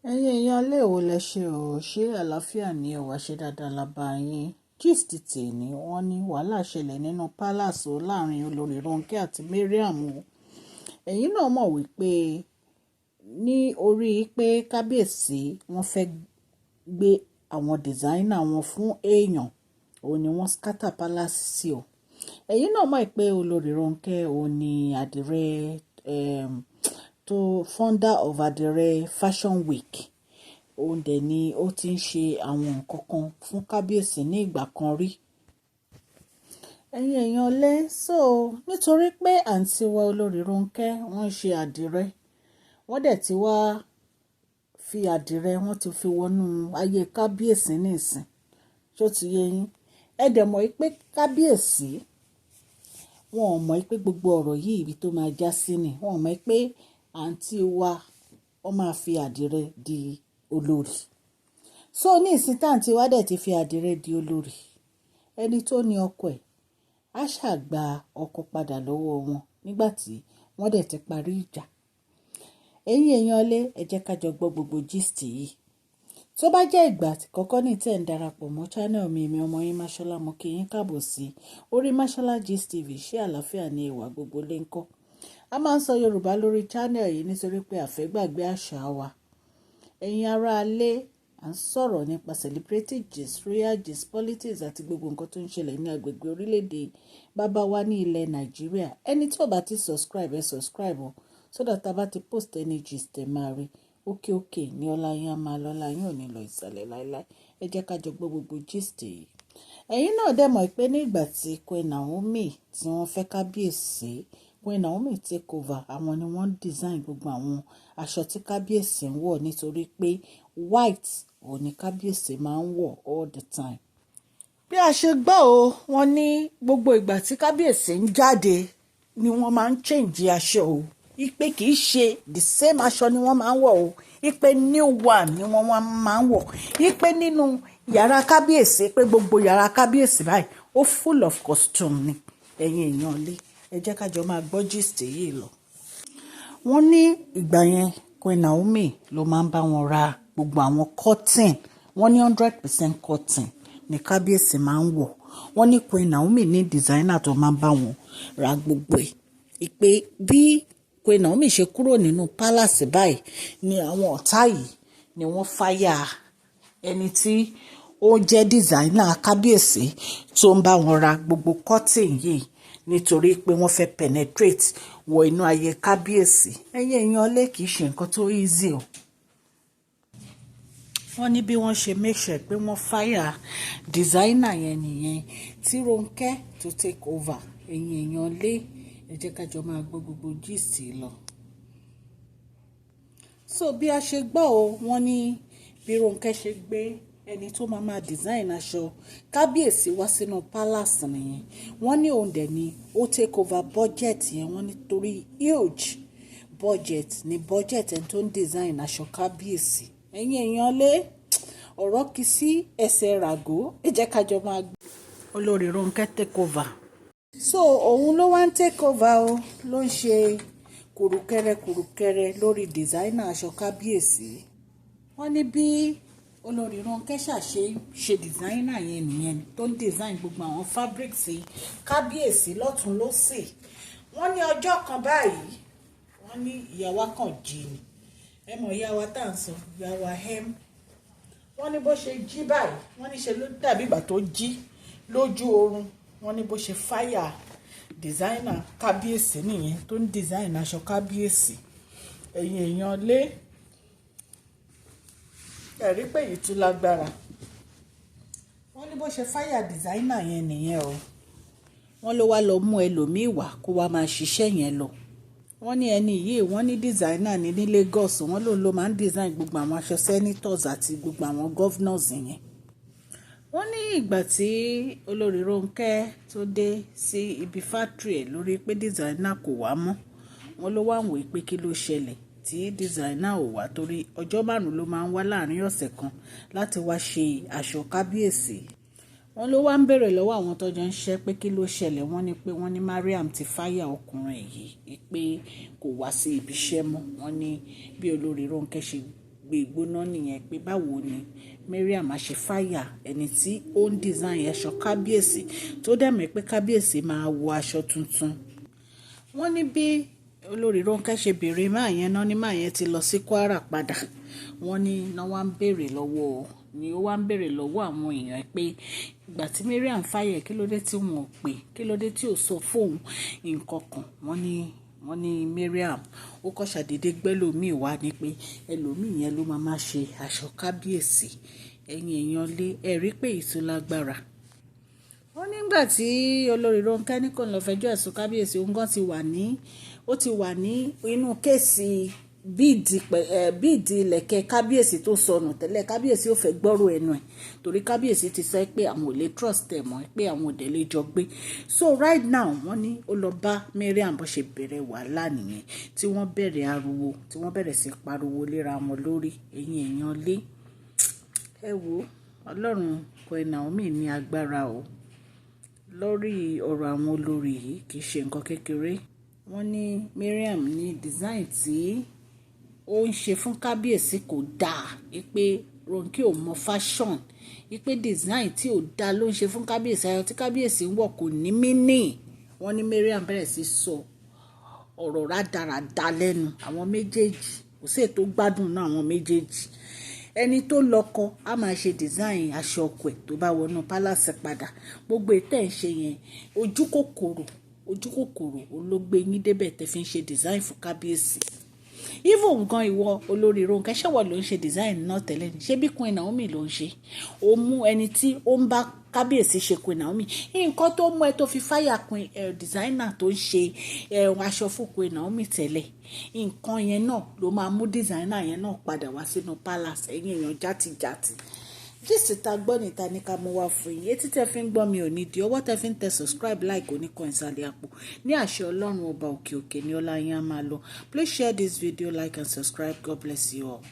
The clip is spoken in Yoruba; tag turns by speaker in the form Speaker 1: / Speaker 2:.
Speaker 1: Ẹ̀yin èèyàn ilé ìwò lẹ ṣe ò ṣe àlàáfíà ní ẹwà ṣe dáadáa la bá yín. Gist tèmi, wọ́n ní wàhálà ṣẹlẹ̀ nínú palace o láàrin olórí Ronke àti Mariam o. Ẹ̀yin náà mọ̀ wípé ní orí pé kábíyèsí wọ́n fẹ́ gbé àwọn designer wọn fún èèyàn, òun ni wọ́n scatter palace sí o. Ẹ̀yin náà mọ̀ pé olórí Ronke òun ni àdìrẹ tó founder of Adire Fashion Week. Òun dẹ̀ ni ó ti ń ṣe àwọn nǹkan kan fún kábíyèsí ní ìgbà kan rí. Ẹ̀yin èèyàn lé, so nítorí pé àǹtí wa olórí Ronke wọ́n ń ṣe àdìrẹ, wọ́n dẹ̀ ti wá fi àdìrẹ, wọ́n ti fi wọnú ayé kábíyèsí nísìn. Ṣó ti yé yín? Ẹ dẹ̀ mọ̀ pé kábíyèsí wọn ò mọ̀ pé gbogbo ọ̀rọ̀ yìí ibi tó máa já sí ni. Wọn ò mọ̀ pé àǹtí wa wọ́n máa fi àdìrẹ di olórí. So ní ìsìn tí àǹtí wa dẹ̀ ti fi àdìrẹ di olórí, ẹni tó ní ọkọ ẹ̀ á ṣàgbà ọkọ padà lọ́wọ́ wọn nígbà tí wọ́n dẹ̀ ti parí ìjà. Ẹ̀yin èèyàn lé, ẹ jẹ́ ká jọ gbọ́ gbogbo gist yìí. Tó bá jẹ́ ìgbà àkọ́kọ́ ní tẹ̀ ń darapọ̀ mọ́ channel mi, èmi ọmọ yín Mashola, mo kí yín káàbọ̀ sí orí Mashola Gist TV. Ṣé àlàáfíà ni ìwà gbogbo lè ń kọ́? A máa ń sọ Yorùbá lórí channel yìí nítorí pé a fẹ́ gbàgbé àṣà wa. Ẹ̀yin ará ilé, à ń sọ̀rọ̀ nípa celebrity gist, royal gist, politics àti gbogbo nǹkan tó ń ṣẹlẹ̀ ní agbègbè orílẹ̀-èdè bàbá wa ní ilẹ̀ Nàìjíríà. Ẹni tí ò bá ti subscribe, ẹ subscribe o, so that a bá ti post any gist, ẹ máa rí. Òkè òkè ní ọlá yín á máa lọ, ọlá yín ò ní lọ ìsàlẹ̀ láéláé. Ẹ jẹ́ ká jọ gbọ́ gbogbo gist yìí. Ẹ̀yin náà dẹ̀ mọ̀ pé ní ìgbà tí Queen Naomi tí wọ́n fẹ́ kábíyèsí, Queen Naomi take over, àwọn ni wọ́n design gbogbo àwọn aṣọ tí kábíyèsí ń wọ̀, nítorí pé white òun ni kábíyèsí máa ń wọ̀ all the time. Bí a ṣe gbọ́ o, wọ́n ní gbogbo ìgbà tí kábíyèsí ń jáde ni wọ́n máa ń change aṣọ o, ipe kì í ṣe the same aṣọ ni wọ́n máa ń wọ̀ o, ipe new one ni wọ́n máa ń wọ̀, ipe nínú yàrá kábíyèsí, pé gbogbo yàrá kábíyèsí báyìí ó full of costume ni. Ẹ̀yin èèyàn lé, ẹ jẹ́ ká jọ máa gbọ́ gist yìí lọ. Wọ́n ní ìgbà yẹn, Queen Naomi ló máa ń bá wọn ra gbogbo àwọn cotton. Wọ́n ní 100% cotton ní kábíyèsí máa ń wọ̀. Wọ́n ní Queen Naomi ní designer tó máa ń bá wọn ra gbogbo ẹ̀. Ìpè bí Queen Naomi ṣe kúrò nínú palace báyìí ni àwọn ọ̀tá yìí ni wọ́n fire ẹni tí ó jẹ́ designer kábíyèsí tó ń bá wọn ra gbogbo cotton yìí, nítorí pé wọ́n fẹ́ penetrate wọ inú ayé kábíyèsí. Ẹ̀yin èèyàn lé, kìí ṣe nǹkan tó easy o. Wọ́n ní bí wọ́n ṣe make sure pé wọ́n fire designer yẹn nìyẹn tí Ronke tó take over. Ẹ̀yin èèyàn lé, ẹ jẹ́ ká jọ máa gbọ́ gbogbo gist lọ. So bí a ṣe gbọ́ o, wọ́n ní bí Ronke ṣe gbé ẹni tó máa máa design aṣọ kábíyèsí wá sínú palace nìyẹn. Wọ́n ní òun dẹ̀ ni ó take over budget yẹn. Wọ́n ní torí huge budget ni budget ẹni tó ń design aṣọ kábíyèsí. Ẹ̀yin èèyàn lé, ọ̀rọ̀ kì í sí ẹsẹ̀ ràgó. Ẹ jẹ́ ká jọ máa gbọ́. Olórí Ronke take over. So òun ló wá ń take over o, ló ń ṣe kùrùkẹrẹ kùrùkẹrẹ lórí designer aṣọ kábíyèsí. Wọ́n ní bí olórí Ronke ṣàṣe ṣe designer yẹn nìyẹn, tó ń design gbogbo àwọn fabrics kábíyèsí lọ́tún lọ́sì. Wọ́n ní ọjọ́ kan báyìí, wọ́n ní ìyàwó kan jí ni. Ẹ mọ̀ ìyàwó tá à ń sọ, ìyàwó hem. Wọ́n ní bó ṣe jí báyìí, wọ́n ní ṣe ló dàbí ìgbà tó jí lójú oorun. Wọ́n ní bó ṣe fire designer kábíyèsí nìyẹn tó ń design aṣọ kábíyèsí. Ẹ̀yin èèyàn lé, ẹ̀rí pé èyí tún lágbára. Wọ́n ní bó ṣe fire designer yẹn nìyẹn o. Wọ́n ló wá lọ mú ẹlòmíì wá kó wá máa ṣiṣẹ́ yẹn lọ. Wọ́n ní ẹni yìí, wọ́n ní designer ní ní Lagos. Wọ́n lòun ló máa ń design gbogbo àwọn aṣọ senators àti gbogbo àwọn governors yẹn. Wọ́n ní ìgbà tí olórí Ronke tó dé sí ibi factory ẹ̀ lórí pé designer kò wá mọ́, wọ́n ló wá ń wòó pé kí ló ṣẹlẹ̀ tí designer ò wá, torí ọjọ́ 5 ló máa ń wá láàrin ọ̀sẹ̀ kan láti wá ṣe aṣọ kábíyèsí. Wọ́n ló wá ń bèèrè lọ́wọ́ àwọn tó jọ ń ṣiṣẹ́ pé kí ló ṣẹlẹ̀. Wọ́n ní pé wọ́n ní Mariam ti fire ọkùnrin yìí pé kò wá sí ibi iṣẹ́ mọ́. Wọ́n ní bí olórí Ronke ṣe gbé gbóná nìyẹn pé báwo ni Mariam á ṣe fire ẹni tí ó ń design aṣọ kábíyèsí, tó dẹ̀ mọ̀ pé kábíyèsí máa wọ aṣọ tuntun. Wọ́n ní bí olórí Ronke ṣe béèrè man yẹn náà ní man yẹn ti lọ sí Kwara padà. Wọ́n ní náà wá ń béèrè lọ́wọ́ ni ó wá ń béèrè lọ́wọ́ àwọn èèyàn pé ìgbà tí Mariam fire, kí ló dé tí wọn ò pè? Kí ló dé tí ò sọ fóun nǹkan kan? Wọ́n ní Mariam ó kọ́ ṣàdédé gbẹ́lòmíì wá ní pé ẹlòmíì yẹn ló máa máa ṣe aṣọ kábíyèsí. Ẹ̀yin èèyàn lé, ẹ rí pé ìtú lágbára. Wọ́n nígbà tí olórí Ronke ní kò lọ fẹjọ́ ẹ̀sùn kábíyèsí, òun gan ti wà ní, ó ti wà ní inú case bead ìlẹ̀kẹ̀ kábíyèsí tó sọnù tẹ́lẹ̀. Kábíyèsí ò fẹ́ gbọ́rọ̀ ẹnu ẹ̀ torí kábíyèsí ti sọ pé àwọn ò lè trust ẹ̀ mọ́, pé àwọn ò dẹ̀ lè jọ gbé. So right now, wọ́n ní ó lọ bá Mariam, bó ṣe bẹ̀rẹ̀ wàhálà nìyẹn, tí wọ́n bẹ̀rẹ̀ ariwo, tí wọ́n bẹ̀rẹ̀ sí pariwo léra wọn lórí. Ẹ̀yin èèyàn lé, ẹ wo, Ọlọ́run Queen Naomi ní agbára o lórí ọ̀rọ̀ àwọn olórí yìí, kì í ṣe nǹkan kékeré. Wọ́n ní Mariam ní design tí ó ń ṣe fún kábíyèsí kò dáa, pé Ronke ò mọ fashion, wípé design tí ò dáa ló ń ṣe fún kábíyèsí, ayọ̀ tí kábíyèsí ń wọ̀ kò ní meaning. Wọ́n ní Mariam bẹ̀rẹ̀ sí sọ ọ̀rọ̀ rádaràda lẹ́nu àwọn méjèèjì. Kò sí ètò gbádùn náà àwọn méjèèjì. Ẹni tó lọ́kọ á máa ṣe design aṣọ ọkọ ẹ̀ tó bá wọnú palace padà. Gbogbo ètò ẹ̀ ń ṣe yẹn, ojú kòkòrò, ojú kòkòrò ológbé yín débẹ̀ tẹ́ fi ń ṣe design fún kábíyèsí. Even gan, ìwọ olórí Ronke, ṣẹ́wọ̀ ló ń ṣe design náà tẹ́lẹ̀ ni? Ṣé bí Queen Naomi ló ń ṣe? Ó mú ẹni tí ó ń bá kábíyèsí ṣe Queen Naomi. Nǹkan tó mú ẹ tó fi fire queen designer tó ń ṣe aṣọ fún Queen Naomi tẹ́lẹ̀, nǹkan yẹn náà ló máa mú designer yẹn náà padà wá sínú palace. Ẹ̀yin èèyàn játijàti, gist ta gbọ́ níta ní ká mú wá fún yín. Etí tẹ́ fi ń gbọ́ mi ò ní di, ọwọ́ tẹ́ fi ń tẹ subscribe, like oníkan ìsàlẹ̀ àpò ní àṣẹ Ọlọ́run ọba òkè òkè ní ọlá yín á máa lọ. Please share this video, like and subscribe. God bless you all.